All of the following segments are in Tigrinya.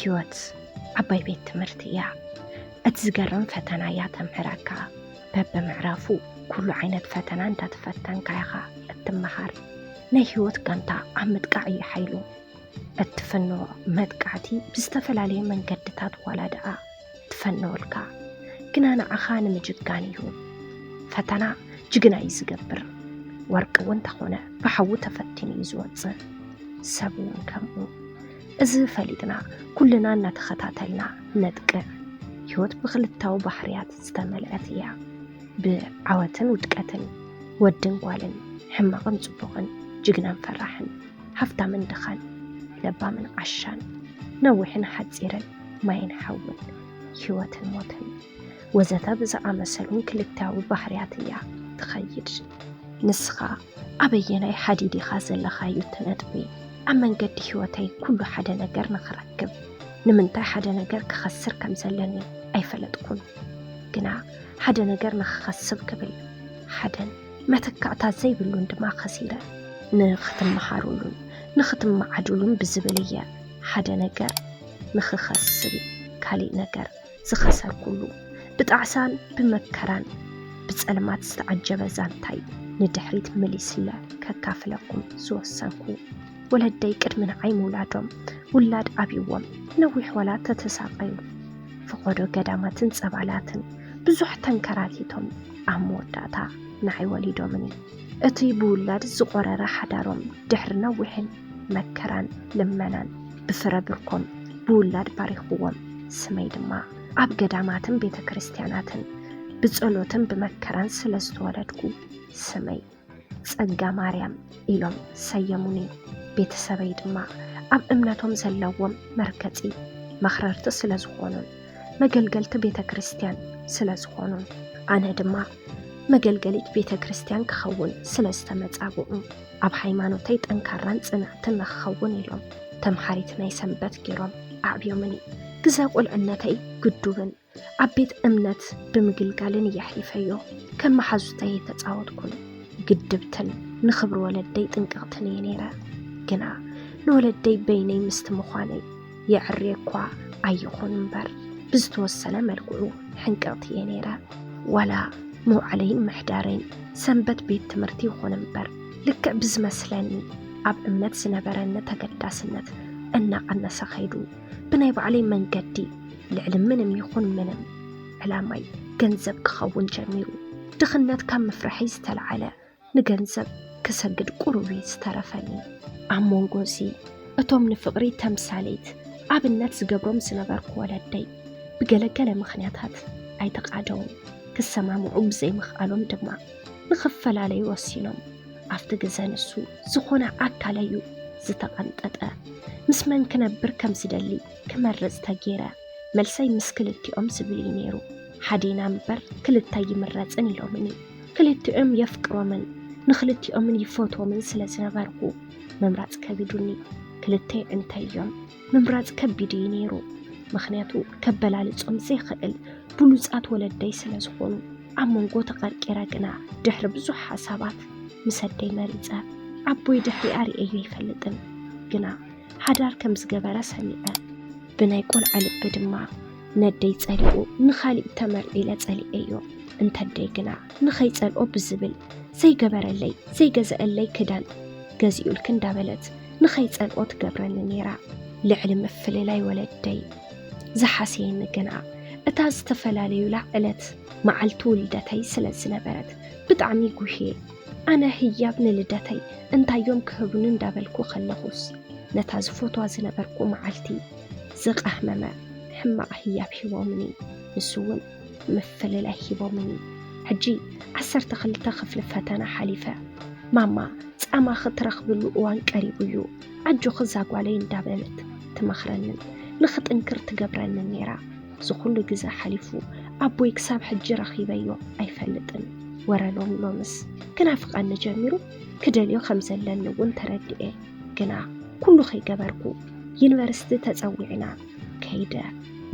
ህይወት ዓባይ ቤት ትምህርቲ እያ። እቲ ዝገርም ፈተና እያ ተምህረካ። በብምዕራፉ ኩሉ ዓይነት ፈተና እንዳተፈተንካ ኢኻ እትመሃር። ናይ ህይወት ጋንታ ኣብ ምጥቃዕ እዩ ሓይሉ። እትፍንዎ መጥቃዕቲ ብዝተፈላለየ መንገድታት ዋላ ደኣ ትፈነወልካ፣ ግና ንዓኻ ንምጅጋን እዩ። ፈተና ጅግና እዩ ዝገብር። ወርቂ እውን እንተኾነ ብሓዊ ተፈቲኑ እዩ ዝወጽእ። ሰብ እውን ከምኡ። እዚ ፈሊጥና ኩልና እናተኸታተልና ነጥቅዕ። ህይወት ብክልታዊ ባህርያት ዝተመልአት እያ። ብዓወትን ውድቀትን፣ ወድን ጓልን፣ ሕማቕን ጽቡቕን፣ ጅግናን ፈራሕን፣ ሃፍታምን ድኻን፣ ለባምን ዓሻን፣ ነዊሕን ሓጺርን፣ ማይን ሓውን፣ ህይወትን ሞትን ወዘተ ብዝኣመሰሉን ክልቲያዊ ባህርያት እያ ትኸይድ። ንስኻ ኣበየናይ ሓዲድ ኢኻ ዘለኻዩ እቲ ነጥቢ? ኣብ መንገዲ ህይወተይ ኩሉ ሓደ ነገር ንኽረክብ፣ ንምንታይ ሓደ ነገር ክኸስር ከም ዘለኒ ኣይፈለጥኩን። ግና ሓደ ነገር ንኽኸስብ ክብል ሓደን መተካእታ ዘይብሉን ድማ ከሲረ። ንኽትመሃሩሉን ንኽትመዓዱሉን ብዝብል እየ ሓደ ነገር ንኽኸስብ ካሊእ ነገር ዝኸሰርኩሉ። ብጣዕሳን ብመከራን ብጸልማት ዝተዓጀበ ዛንታይ ንድሕሪት መሊስለ ከካፍለኩም ዝወሰንኩ። ወለደይ ቅድሚ ንዓይ ምውላዶም ውላድ ኣብይዎም ነዊሕ ዋላ ተተሳቀዩ፣ ፈቐዶ ገዳማትን ጸባላትን ብዙሕ ተንከራቲቶም ኣብ መወዳእታ ንዓይ ወሊዶምኒ። እቲ ብውላድ ዝቖረረ ሓዳሮም ድሕሪ ነዊሕን መከራን ልመናን ብፍረ ብርኮም ብውላድ ባሪኽዎም። ስመይ ድማ ኣብ ገዳማትን ቤተ ክርስቲያናትን ብጸሎትን ብመከራን ስለ ዝተወለድኩ ስመይ ጸጋ ማርያም ኢሎም ሰየሙኒ። ቤተሰበይ ድማ ኣብ እምነቶም ዘለዎም መርገጺ መኽረርቲ ስለ ዝኾኑን መገልገልቲ ቤተ ክርስቲያን ስለ ዝኾኑን፣ ኣነ ድማ መገልገሊት ቤተ ክርስቲያን ክኸውን ስለ ዝተመጻብኡ፣ ኣብ ሃይማኖተይ ጠንካራን ጽንዕትን ንኽኸውን ኢሎም ተምሃሪት ናይ ሰንበት ገይሮም ኣዕብዮምኒ። ግዘ ቁልዕነተይ ግዱብን ኣብ ቤት እምነት ብምግልጋልን እየ ኣሕሊፈዮ። ከም መሓዙተይ ኣይተጻወትኩን። ግድብትን ንኽብሪ ወለደይ ጥንቅቕትን እየ ነይረ። ግና ንወለደይ በይነይ ምስቲ ምዃነይ የዕርየ እኳ ኣይኹን እምበር፣ ብዝተወሰነ መልክዑ ሕንቅቕቲ እየ ነይረ። ዋላ መውዓለይን ምሕዳረይን ሰንበት ቤት ትምህርቲ ይኹን እምበር፣ ልክዕ ብዝመስለኒ ኣብ እምነት ዝነበረኒ ተገዳስነት እናቐነሰ ኸይዱ፣ ብናይ ባዕለይ መንገዲ ልዕሊ ምንም ይኹን ምንም ዕላማይ ገንዘብ ክኸውን ጀሚሩ። ድኽነት ካብ ምፍራሐይ ዝተለዓለ ንገንዘብ ክሰግድ ቁሩብ እዩ ዝተረፈኒ። ኣብ መንጎ እዚ እቶም ንፍቕሪ ተምሳሌት ኣብነት ዝገብሮም ዝነበርኩ ወለደይ ብገለገለ ምኽንያታት ኣይተቓደውን። ክሰማምዑ ብዘይምኽኣሎም ድማ ንኽፈላለዩ ወሲኖም። ኣብቲ ግዘ ንሱ ዝኾነ ኣካለዩ ዝተቐንጠጠ። ምስ መን ክነብር ከም ዝደሊ ክመርጽ ተጌረ። መልሰይ ምስ ክልቲኦም ዝብል እዩ ነይሩ። ሓዴና እምበር ክልተ ይምረጽን ኢሎምኒ። ክልቲኦም የፍቅሮምን ንክልቲኦምን ይፈትዎምን ስለ ዝነበርኩ ምምራጽ ከቢዱኒ። ክልተ ይዕንተዮም ምምራጽ ከቢድ እዩ ነይሩ። ምኽንያቱ ከበላልጾም ዘይኽእል ብሉጻት ወለደይ ስለ ዝኾኑ። ኣብ መንጎ ተቐርቂረ ግና ድሕሪ ብዙሕ ሓሳባት ምስ ኣደይ መሪጸ። ኣቦይ ድሕሪኣ ርእየዮ ኣይፈልጥን፣ ግና ሓዳር ከም ዝገበረ ሰሚዐ። ብናይ ቆልዓ ልቢ ድማ ነደይ ጸሊኡ ንኻሊእ ተመርዒ ኢለ ጸሊኤዮ። እንተደይ ግና ንኸይጸልኦ ብዝብል ዘይገበረለይ ዘይገዘአለይ ክዳን ገዚኡልኪ እንዳበለት ንኸይጸልኦ ትገብረኒ ነይራ። ልዕሊ ምፍልላይ ወለደይ ዝሓሰየኒ ግና እታ ዝተፈላለዩላ ዕለት መዓልቲ ውልደተይ ስለ ዝነበረት ብጣዕሚ ጉህየ። ኣነ ህያብ ንልደተይ እንታዮም ክህቡኒ እንዳበልኩ ከለኹስ ነታ ዝፈትዋ ዝነበርኩ መዓልቲ ዝቐህመመ ሕማቕ ህያብ ሂቦምኒ። ንሱ እውን ምፍልላይ ሂቦምኒ። ሕጂ ዓሰርተ ክልተ ክፍሊ ፈተና ሓሊፈ። ማማ ጻማ ክትረኽብሉ እዋን ቀሪቡ እዩ፣ ኣጆኺ እዛ ጓለይ እንዳበለት ትመኽረንን ንኽጥንክር ትገብረንን ነይራ። እዚ ኩሉ ግዘ ሓሊፉ ኣቦይ ክሳብ ሕጂ ረኺበዮ ኣይፈልጥን። ወረ ሎም ሎምስ ክናፍቐኒ ጀሚሩ፣ ክደልዮ ከም ዘለኒ እውን ተረዲኤ። ግና ኩሉ ከይገበርኩ ዩኒቨርሲቲ ተጸዊዕና ከይደ።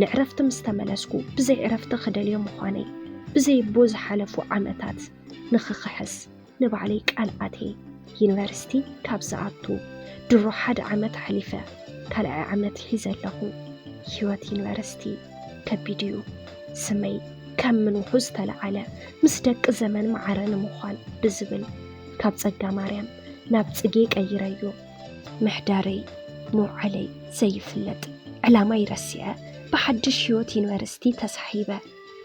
ንዕረፍቲ ምስ ተመለስኩ ብዘይ ዕረፍቲ ክደልዮ ምዃነይ ብዘይ ኣቦ ዝሓለፉ ዓመታት ንኽኽሕስ ንባዕለይ ቃል ኣትየ። ዩኒቨርሲቲ ካብ ዝኣቱ ድሮ ሓደ ዓመት ኣሕሊፈ፣ ካልኣይ ዓመት ሒዘ ኣለኹ። ህይወት ዩኒቨርሲቲ ከቢድ እዩ። ስመይ ከም ምንውሑ ዝተለዓለ፣ ምስ ደቂ ዘመን ማዕረ ንምዃን ብዝብል፣ ካብ ጸጋ ማርያም ናብ ጽጌ ቀይረዮ። ምሕዳረይ መውዓለይ ዘይፍለጥ፣ ዕላማይ ረሲዐ፣ ብሓድሽ ህይወት ዩኒቨርሲቲ ተሳሒበ፣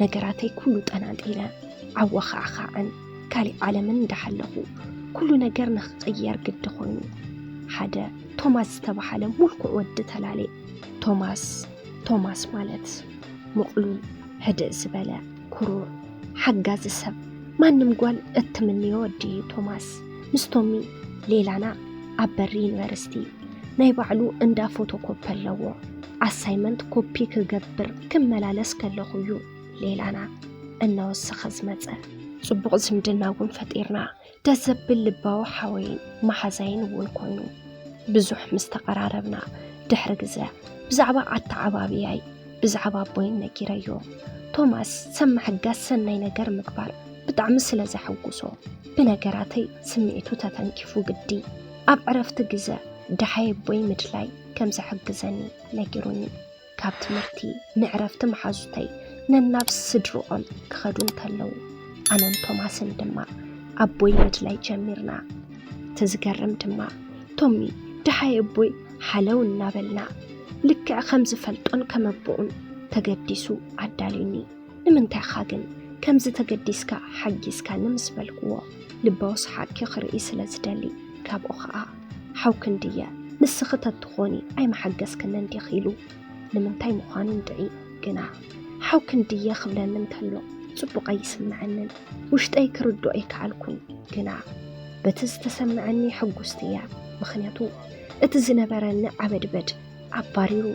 ነገራተይ ኩሉ ጠናጢነ፣ ዓወኻዕኻዕን ካሊእ ዓለምን እንዳሓለኹ፣ ኩሉ ነገር ንኽቕየር ግዲ ኮይኑ። ሓደ ቶማስ ዝተባህለ ሙልኩዕ ወዲ ተላልየ። ቶማስ፣ ቶማስ ማለት ምቕሉል፣ ህድእ ዝበለ፣ ኩሩዕ፣ ሓጋዚ ሰብ፣ ማንም ጓል እትምንዮ ወዲ እዩ ቶማስ። ምስ ቶሚ ሌላና ኣብ በሪ ዩኒቨርሲቲ ናይ ባዕሉ እንዳ ፎቶኮፒ ኣለዎ። ኣሳይመንት ኮፒ ክገብር ክመላለስ ከለኹ እዩ ሌላና እናወሰኸ ዝመጸ። ጽቡቕ ዝምድና እውን ፈጢርና። ደስ ዘብል ልባዊ ሓወይን መሓዛይን እውን ኮይኑ። ብዙሕ ምስ ተቐራረብና ድሕሪ ግዘ፣ ብዛዕባ ኣተዓባብያይ፣ ብዛዕባ ኣቦይን ነጊረዮ። ቶማስ ሰብ ምሕጋዝ ሰናይ ነገር ምግባር ብጣዕሚ ስለ ዘሐጉሶ፣ ብነገራተይ ስምዒቱ ተተንኪፉ ግዲ ኣብ ዕረፍቲ ግዘ ደሃይ ኣቦይ ምድላይ ከም ዝሕግዘኒ ነጊሩኒ። ካብ ትምህርቲ ንዕረፍቲ መሓዙተይ ነናብ ስድርኦም ክኸዱ እንተለዉ፣ ኣነን ቶማስን ድማ ኣቦይ ምድላይ ጀሚርና። እቲ ዝገርም ድማ፣ ቶሚ ደሃይ ኣቦይ ሓለው እናበልና፣ ልክዕ ከም ዝፈልጦን ከም ኣቦኡን ተገዲሱ ኣዳልዩኒ። "ንምንታይ ኢኻ ግን ከምዚ ተገዲስካ ሓጊዝካኒ?" ምስ በልክዎ፣ ልባዊ ሰሓቕኪ ክርኢ ስለ ዝደሊ፣ ካብኡ ኸኣ፣ "ሓውኪ እንድየ፣ ንስኺ ተትኾኒ ኣይምሓገዝክንን ዲኺ?" ኢሉ። ንምንታይ ምዃኑ እንድዒ ግና፣ "ሓውኪ እንድየ" ክብለኒ እንተሎ፣ ጽቡቕ ኣይስምዐንን። ውሽጠይ ክርድኦ ኣይከኣልኩን። ግና በቲ ዝተሰምዐኒ ሕጉስቲ እየ። ምኽንያቱ፣ እቲ ዝነበረኒ ዓበድበድ ኣባሪሩ፣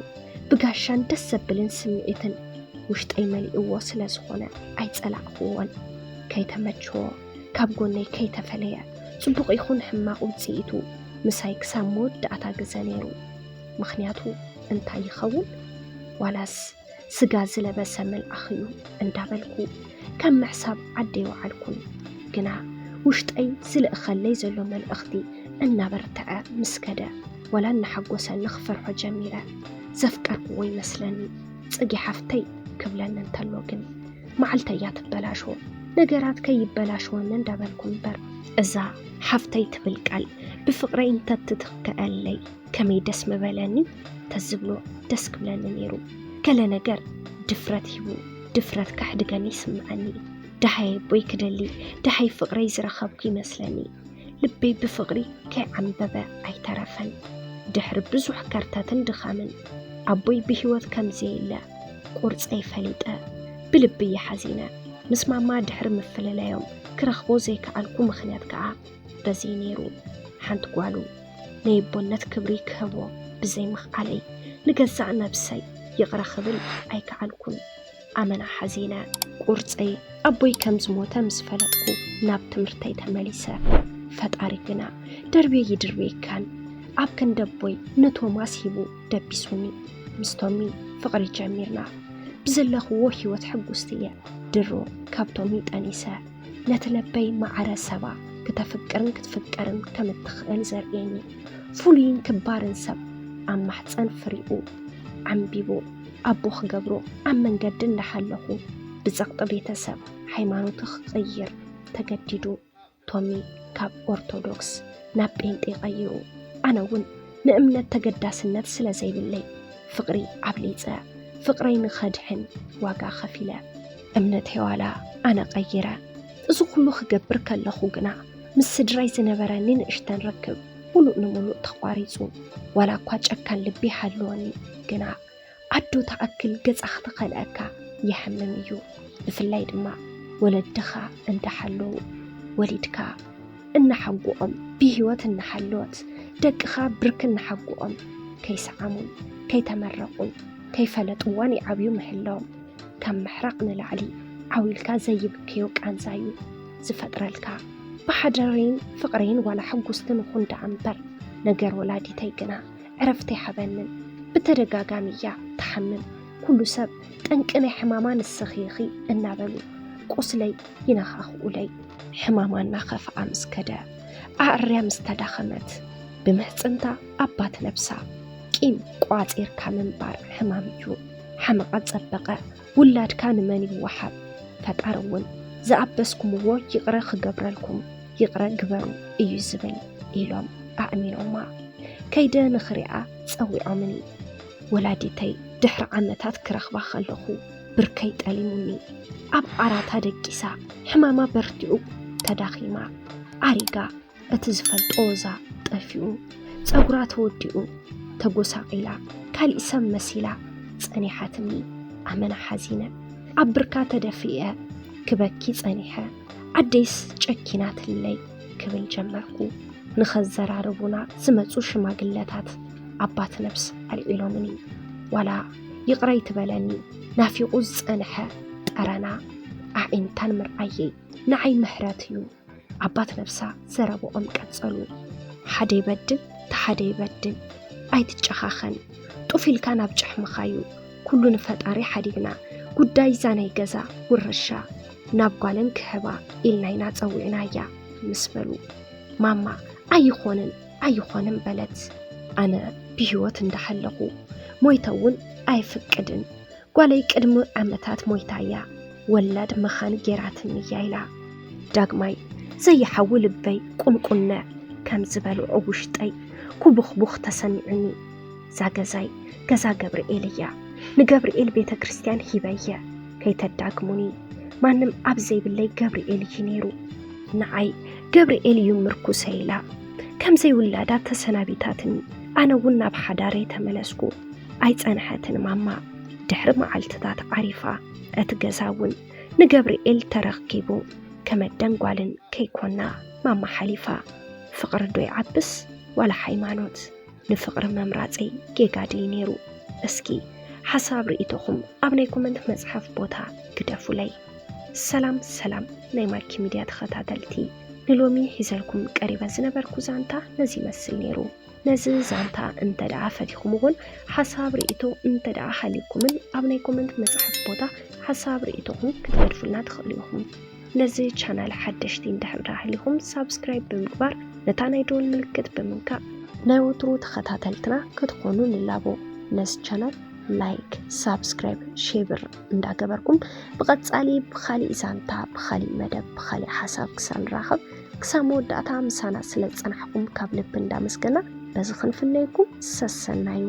ብጋሻን ደስ ዘብልን ስምዒትን ውሽጠይ መሊእዎ ስለ ዝኾነ ኣይጸላእክዎን። ከይተመችዎ፣ ካብ ጎነይ ከይተፈለየ፣ ጽቡቕ ይኹን ሕማቕ ውጽኢቱ ምሳይ ክሳብ መወዳእታ ግዘ ነይሩ። ምኽንያቱ እንታይ ይኸውን? ዋላስ ስጋ ዝለበሰ መልኣኽ እዩ እንዳበልኩ ከም ምሕሳብ ዓደይ ወዓልኩን። ግና ውሽጠይ ዝልእኸለይ ዘሎ መልእኽቲ እናበርትዐ ምስ ከደ፣ ዋላ እናሓጎሰኒ ክፈርሖ ጀሚረ። ዘፍቀርክዎ ይመስለኒ፣ ጽጌ ሓፍተይ ክብለኒ እንተሎ ግን፣ መዓልተይ እያ ትበላሾ። ነገራት ከይበላሸወኒ እንዳበልኩ እምበር፣ እዛ ሓፍተይ ትብል ቃል ብፍቕረይ እንተትትከኣለይ ከመይ ደስ ምበለኒ። ተዝብሎ ደስ ክብለኒ ነይሩ። ገለ ነገር ድፍረት ሂቡ፣ ድፍረት ከሕድገኒ ይስምዐኒ። ደሃይ ኣቦይ ክደሊ፣ ደሃይ ፍቕረይ ዝረኸብኩ ይመስለኒ። ልበይ ብፍቕሪ ከይዓምበበ ኣይተረፈን። ድሕሪ ብዙሕ ከርተትን ድኻምን፣ ኣቦይ ብህይወት ከም ዘየለ ቁርጸይ ፈሊጠ፣ ብልቢ እየ ሓዚነ። ምስ ማማ ድሕሪ ምፍልላዮም ክረኽቦ ዘይከኣልኩ ምኽንያት ከኣ በዚ ነይሩ። ሓንቲ ጓሉ ናይ ኣቦነት ክብሪ ክህቦ ብዘይምኽኣለይ፣ ንገዛእ ነብሰይ ይቕረ ክብል ኣይከኣልኩን። ኣመና ሓዚነ። ቁርጸይ፣ ኣቦይ ከም ዝሞተ ምስ ፈለጥኩ ናብ ትምህርተይ ተመሊሰ። ፈጣሪ ግና ደርብየ ይድርብየካን ኣብ ክንዲ ኣቦይ ንቶማስ ሂቡ ደቢሱኒ። ምስ ቶሚ ፍቕሪ ጀሚርና። ብዘለኽዎ ህይወት ሕጉስቲ እየ። ድሮ ካብ ቶሚ ጠኒሰ ነቲ ለበይ ማዕረ ሰባ ክተፍቅርን ክትፍቀርን ከም እትኽእል ዘርእየኒ ፍሉይን ክባርን ሰብ ኣብ ማሕጸን ፍሪኡ ዓምቢቡ ኣቦ ክገብሮ ኣብ መንገዲ እንዳሓለኹ ብጸቕጢ ቤተሰብ ሃይማኖቱ ክቕይር ተገዲዱ። ቶሚ ካብ ኦርቶዶክስ ናብ ጴንጤ ቀይሩ። ኣነ እውን ንእምነት ተገዳስነት ስለ ዘይብለይ ፍቕሪ ኣብሊጸ። ፍቕረይ ንኸድሕን ዋጋ ከፊለ። እምነተይ ዋላ ኣነ ቀይረ። እዚ ኩሉ ክገብር ከለኹ ግና ምስ ስድራይ ዝነበረኒ ንእሽተን ርክብ ሙሉእ ንሙሉእ ተቋሪጹ። ዋላ እኳ ጨካን ልቢ ይሃልወኒ ግና ኣዶ ትኣክል ገጻ ክትኸልኣካ የሕምም እዩ። ብፍላይ ድማ ወለድኻ እንዳሓለዉ፣ ወሊድካ እናሓጎኦም፣ ብህይወት እናሃለወት፣ ደቅኻ ብርክ እናሓጎኦም ከይሰዓሙን ከይተመረቑን ከይፈለጥዋን ይዓብዩ ምህላዎም ካብ ምሕራቕ ንላዕሊ ዓው ኢልካ ዘይብከዮ ቃንዛ እዩ ዝፈጥረልካ። ብሓደረይን ፍቕረይን ዋላ ሕጉስቲ ንኹን ደኣ እምበር፣ ነገር ወላዲተይ ግና ዕረፍቲ ኣይሃበንን። ብተደጋጋሚ እያ ትሓምም። ኩሉ ሰብ፣ "ጠንቂ ናይ ሕማማ ንስኺ ኢኺ" እናበሉ ቁስለይ ይነኻኽኡለይ። ሕማማ እናኸፍኣ ምስ ከደ፣ ኣዕርያ ምስ ተዳኸመት፣ ብምሕጽንታ ኣባት ነብሳ፣ ቂም ቋጺርካ ምንባር ሕማም እዩ። ሓመቐ ጸበቐ፣ ውላድካ ንመን ይወሃብ? ፈጣሪ እውን ዝኣበስኩምዎ ይቕረ ክገብረልኩም ይቕረ ግበሩ እዩ ዝብል ኢሎም ኣእሚኖማ። ከይደ ንኽሪኣ ጸዊዖምኒ። ወላዲተይ ድሕሪ ዓመታት ክረኽባ ከለኹ ብርከይ ጠሊሙኒ። ኣብ ዓራታ ደቂሳ፣ ሕማማ በርቲዑ፣ ተዳኺማ፣ ኣሪጋ፣ እቲ ዝፈልጦ ወዛ ጠፊኡ፣ ጸጉራ ተወዲኡ፣ ተጎሳቒላ፣ ካሊእ ሰብ መሲላ ጸኒሓትኒ። ኣመና ሓዚነ። ኣብ ብርካ ተደፊኤ ክበኪ ጸኒሐ። ኣደይስ ጨኪናትለይ ክብል ጀመርኩ። ንኸዘራርቡና ዝመጹ ሽማግለታት ኣባት ነብስ ኣልዒሎምኒ። ዋላ ይቕረ ይትበለኒ፣ ናፊቑ ዝጸንሐ ጠረና ኣዒንታን ምርኣየይ ንዓይ ምሕረት እዩ። ኣባት ነብሳ ዘረብኦም ቀጸሉ። ሓደ ይበድል፣ ተሓደ ይበድል። ኣይትጨኻኸን። ጡፍ ኢልካ ናብ ጭሕምኻዩ። ኩሉ ንፈጣሪ ሓዲግና። ጉዳይ እዛ ናይ ገዛ ውርሻ ናብ ጓለን ክህባ ኢልና ኢና ጸዊዕናያ ምስ በሉ፣ ማማ ኣይኾንን፣ ኣይኾንን በለት። ኣነ ብህይወት እንዳሃለኹ ሞይተ እውን ኣይፍቅድን። ጓለይ ቅድሚ ዓመታት ሞይታ እያ፣ ወላድ መኻን ጌራትኒ እያ ኢላ። ዳግማይ ዘይሓዊ ልበይ ቁንቁነ ከም ዝበልዖ ውሽጠይ ኩቡኽቡኽ ተሰሚዑኒ። እዛ ገዛይ ገዛ ገብርኤል እያ። ንገብርኤል ቤተ ክርስቲያን ሂበየ ከይተዳግሙኒ። ማንም ኣብ ዘይብለይ ገብርኤል እዩ ነይሩ። ንዓይ ገብርኤል እዩ ምርኩሰይ ኢላ ከም ዘይውላዳ ተሰናቢታትኒ። ኣነ እውን ናብ ሓዳረይ ተመለስኩ። ኣይጸንሐትን ማማ። ድሕሪ መዓልትታት ዓሪፋ። እቲ ገዛ እውን ንገብርኤል ተረኪቡ። ከመደን ጓልን ከይኮና ማማ ሓሊፋ። ፍቕሪ ዶ ይዓብስ ዋላ ሃይማኖት? ንፍቕሪ መምራጸይ ጌጋ ድዩ ነይሩ? እስኪ ሓሳብ ርእይቶኹም ኣብ ናይ ኮመንት መጽሓፍ ቦታ ግደፉለይ። ሰላም ሰላም ናይ ማኪ ሚድያ ተኸታተልቲ፣ ንሎሚ ሒዘልኩም ቀሪበ ዝነበርኩ ዛንታ ነዚ ይመስል ነይሩ። ነዚ ዛንታ እንተ ደኣ ፈቲኹም እውን ሓሳብ ርእይቶ እንተ ደኣ ሃልዩኩምን ኣብ ናይ ኮመንት መጽሓፍ ቦታ ሓሳብ ርእይቶኹም ክትገድፉልና ትኽእሉ ኢኹም። ነዚ ቻናል ሓደሽቲ እንድሕር ደኣ ሃሊኹም ሳብስክራይብ ብምግባር ነታ ናይ ደወል ምልክት ብምንካእ ናይ ወትሩ ተኸታተልትና ክትኾኑ ንላቦ። ነዚ ቻናል ላይክ፣ ሳብስክራይብ፣ ሼብር እንዳገበርኩም ብቐጻሊ ብኻሊእ ዛንታ፣ ብኻሊእ መደብ፣ ብኻሊእ ሓሳብ ክሳብ ንራኸብ ክሳብ መወዳእታ ምሳና ስለ ዝጸናሕኩም ካብ ልቢ እንዳመስገና በዚ ክንፍለየኩም ሰሰናዩ።